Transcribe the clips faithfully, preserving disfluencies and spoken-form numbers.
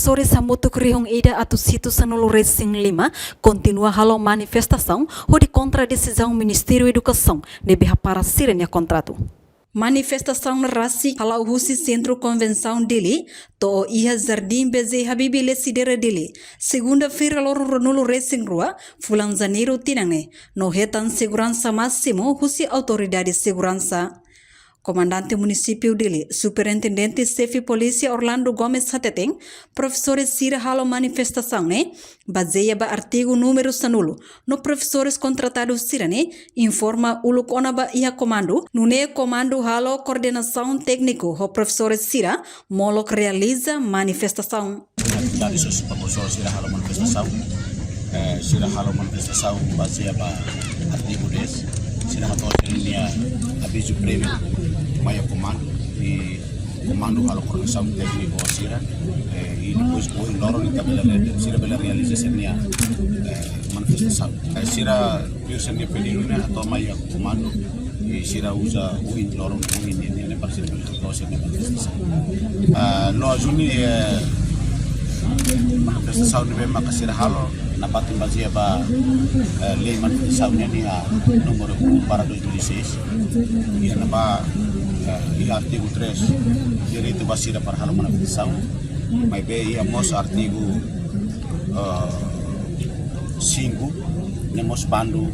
Profesores hamutuk rihun ida atus hitu sanulu resin lima kontinua halo manifestasaun hodi kontra desizaun Ministériu Edukasaun ne'ebé hapara sira-nia kontratu. Manifestasaun ne'e rasik hala'o husi Sentru Konvensaun Dili to'o iha Jardín B J Habibie Lecidere Dili, segunda-feira loron ruanulu resin rua, fulan Janeiru tinan ne'e, no hetan seguransa másimu husi autoridade seguransa. Komandante Munisípiu Dili, Superintendente Xefe Polísia Orlando Gomes hateten, profesores sira halo manifestasaun ne'e bazeia ba artigu númeru sanulu, no profesores kontratadu sira-ne'e informa uluk ona ba iha komandu, nune'e komandu halo koordenasaun tékniku ho profesores sira molok realiza manifestasaun. Jadi, so, profesores sira halo manifestasaun, eh, sira halo manifestasaun bazeia ba artigu dez, sira hato'o sira-nia avizu préviu mai iha komandu, i komandu halo koordenasaun tékniku ho sira, eh, i depois ohin loron ita bele re-, sira bele realiza sira-nia, eh, manifestasaun. Eh, sira tuir sira-nia pedidu ne'e hato'o mai iha komandu, i sira uza ohin loron, ohin nian ne'e para sira bele hato'o sira-nia manifestasaun. Ah, no ajuda, eh, manifestasaun ne'ebé maka sira halo, nafatin bazeia ba, eh, lei manifestasaun nian iha númeru um barra dois mil e seis. Iha ne'ebá, eh, iha artigu três, direitu ba sira para halo manifestasaun. Maibé iha mós artigu, eh, cinco, ne'e mós bandu,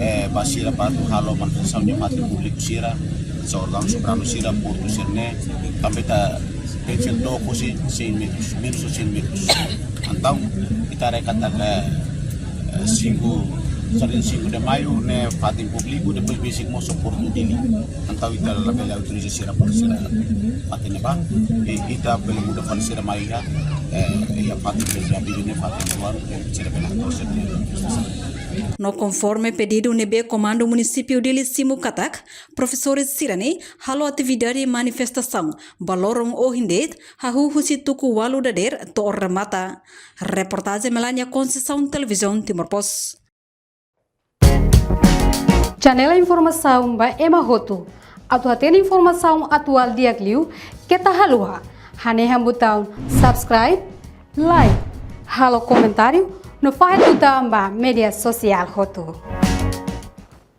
eh, ba sira para atu halo manifestasaun iha fatin públiku sira, sira órgaun soberanu sira, portu sira-ne'e, tanba ita tenke ser to'o husi cem metros, menus de cem metros. Entaun, ita haree katak, eh, cinco, Jardín Cinco de Maio ne'e fatin públiku, depois besik mós portu Dili. Entaun ita labele autoriza sira para sira fatin ne'ebá, i ita bele muda fali sira mai iha, eh, iha fatin B J Habibie ne'e fatin luar, eh, sira bele hato'o sira-nia manifestasaun. No konforme pedidu ne'ebé Komandu Munisípiu Dili simu katak, profesores sira-ne'e halo atividade manifestasaun ba loron ohin de'it, hahú husi tuku ualu dadeer to'o remata. Reportajen Melania Conceição, Televizaun Timor Post. Channel informasaun ba ema hotu. Atu hatene informasaun atuál di'ak liu, keta haluha hanehan butaun subscribe, like, halo komentáriu, no fahe tutan ba média sosiál hotu.